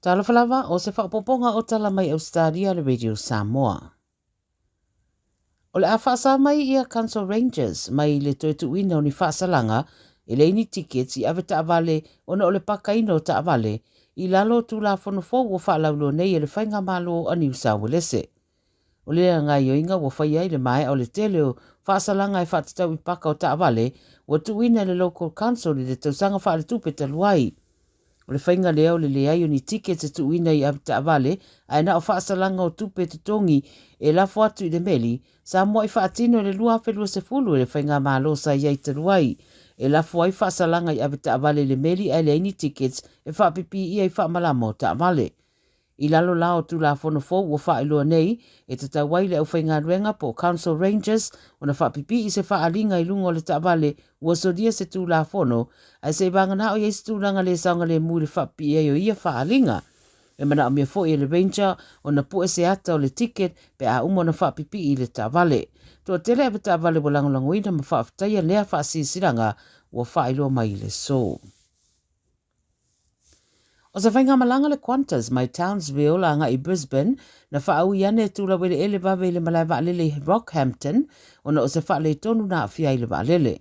Talofa lava, o se faaopoopoga o tala mai Ausetalia le Radio Samoa. O le a faasa mai ia Council Rangers mai le toe tuuina o ni faasalaga e leai ni tickets i avetaavale ona o le pakaina o taavale i lalo o Tulafono fou ua faalauiloa nei e le Faigamalo a Niu Sauelese. O lea gaoioiga ua faia i le maea o le tele o faasalaga e faatatau i paka o taavale ua tuuina e le Local Council i le tausaga faaletupe talu ai. O le faiga lea o le leai o ni tickets e tuuina i avetaavale ae na o faasalaga o tupe totogi e lafo atu i le meli, sa muai faatino i le 2020 e le faigamalo sa i ai talu ai. E lafo ai faasalaga i avetaavale i le meli ae leai ni tickets e faapipiia i faamalama o taavale. I lalo la o Tulafono fou ua faailoa nei, e tatau ai le aufaigaluega po o Council Rangers ona faapipii se faaaliga i luga o le taavale ua solia se Tulafono, ae seivagana'o i ai se tulaga le saogalemu i le faapipii ai o ia faaaliga. E manaomia foi e le Ranger ona pue se ata o le ticket pe a uma ona faapipii i le taavale. Toatele avetaavale ua lagolagoina ma faafetaia lea faasilasilaga ua faailoa mai i le aso. O se faigamalaga le Qantas mai Townsville agai i Brisbane na faaui ane e tulaueleele vave i le malae vaalele i Rockhampton ona o se faaletonu na aafia ai le vaalele.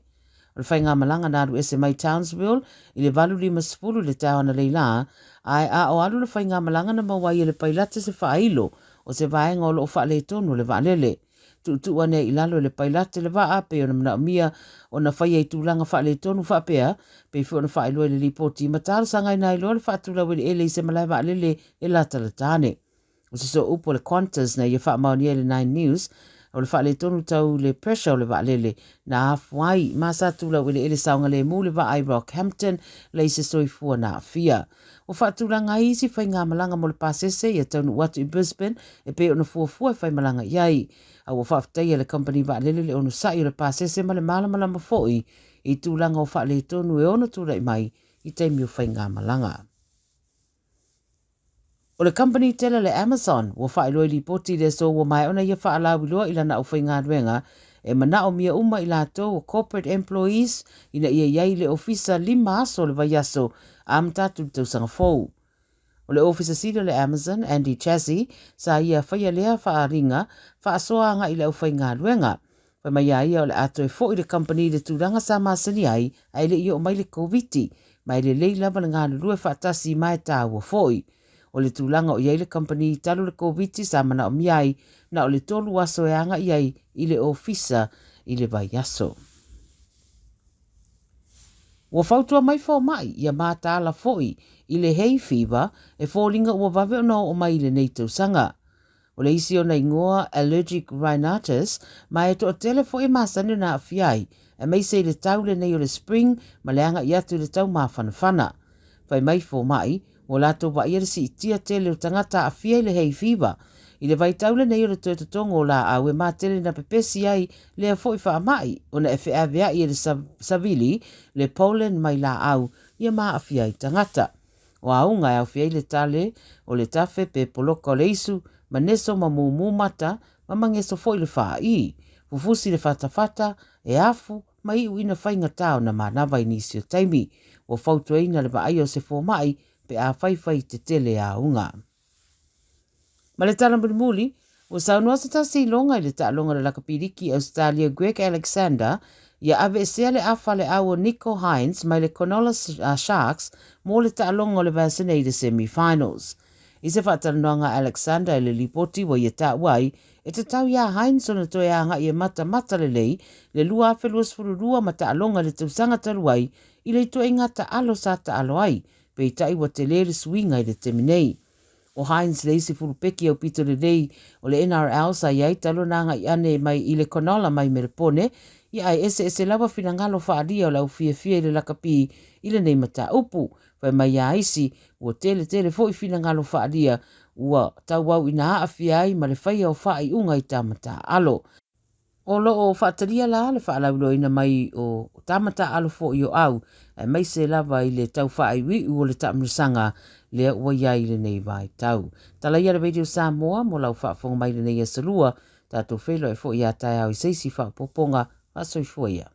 O le faigamalaga na alu ese mai Townsville i le 8:50 i le taeao analeila, ae a o alu le faigamalaga na maua ai e le pailate se faailo o se vaega o lo o faaletonu o le vaalele. Tuutuu ane ai i lalo e le pailate le vaa pei ona manaomia ona faia i tulaga faaletonu faapea, pei foi ona faailoa i le lipoti, ma talosagaina ai loa le faatulau eleele i se malae vaalele e latalata ane. O se sooupu a le Qantas na ia faamaonia i le Nine News, o le faaletonu tau le pressure o le vaalele na afua ai ma sa tulau eleele saogalemu le vaa i Rockhampton, leai se soifua na aafia. Ua faatulaga ai isi faigamalaga mo le pasese ia taunuu atu i Brisbane e pei ona fuafua e faimalaga i ai. A ua faafetaia e le kamupani vaalele le onosai o le pasese ma le malamalama foi i tulaga o faaletonu e ono tulai mai i taimi o faigamalaga. O le kamupani tele le Amazon ua faailoa i lipoti i le aso ua maea ona ia faalauiloa i lana aufaigaluega e manaomia uma i latou o corporate employees ina ia i ai i le ofisa lima aso o le vaiaso a amata atu i le tausaga fou. O le Ofisa Sili o le Amazon, Andy Jassy, sa ia faia lea faaaliga faasoa agai i le aufaigaluega. Fai mai a ia o le a toe foi le kamupani i le tulaga sa masani ai ae le i oo mai le Koviti, ma e lelei lava le galulue faatasi ma e taua foi. O le tulaga o i ai le kamupani talu le Koviti sa manaomia ai na o le tolu aso e agai ai i le ofisa i le vaiaso. Ua fautua mai fomai ia mataala foi i le hay fever e foliga ua vave ona oo mai i lenei tausaga. O le isi ona igoa allergic rhinitis ma e toatele foi e masani ona aafia ai, aemaise i le tau lenei o le spring ma le agai atu i le tau mafanafana. Fai mai fomai, Ua latou vaaia le siitia tele o tagata aafia i le hay fever. I le vaitau lenei o le toe totogo o laau e matele na pepesi ai lea foi faamai ona e feaveai e le savili le pollen mai laau ia ma aafia ai tagata. O auga e aofia ai le tale o le tafe pe poloka o le isu, maneso ma mumu mata ma mageso foi le faaii. Fufusi le fatafata, e afu ma iu ina faigata ona manava i nisi o taimi. Ua fautuaina le vaaia o se fomai pe a faifai te tele auga. Ma le tala mulimuli, ua saunoa se tasi iloga i le taaloga o le lakapiliki i Ausetalia Greg Alexander ia aveesea le afa le au o Nicho Hynes mai le Cronulla Sharks mo le taaloga o le vaiaso nei i le semi-finals. I se faatalanoaga a Alexander i le lipoti ua ia taua ai, e tatau iā Hynes ona toe agai e matamata lelei le 2022 ma taaloga i le tausaga talu ai i le ituaiga taalo sa taalo ai, peitai ua telē le suiga i le taimi nei. O Hynes le isi fulupeki aupito lelei o le NRL sa i ai talu ona agai ane mai i le Cronulla mai Melepone, ia ae eseese lava finagalo faaalia o le aufiafia i le lakapi i lenei mataupu. Fai mai iā isi, ua tele tele foi finagalo faaalia ua tauau ina aafia ai ma le faia o faaiuga i tama taaalo. O lo o faatalia la le faalauiloaina mai o tama taaalo foi o au, aemaise lava i le tau faaiuiu o le taamilosaga lea ua i ai i lenei vaitau. Tala ia le Radio Samoa mo lau faafofoga mai i lenei aso Lua, tatou feiloai foi ia taeao i se isi faaopoopoga. Faasoifua ia.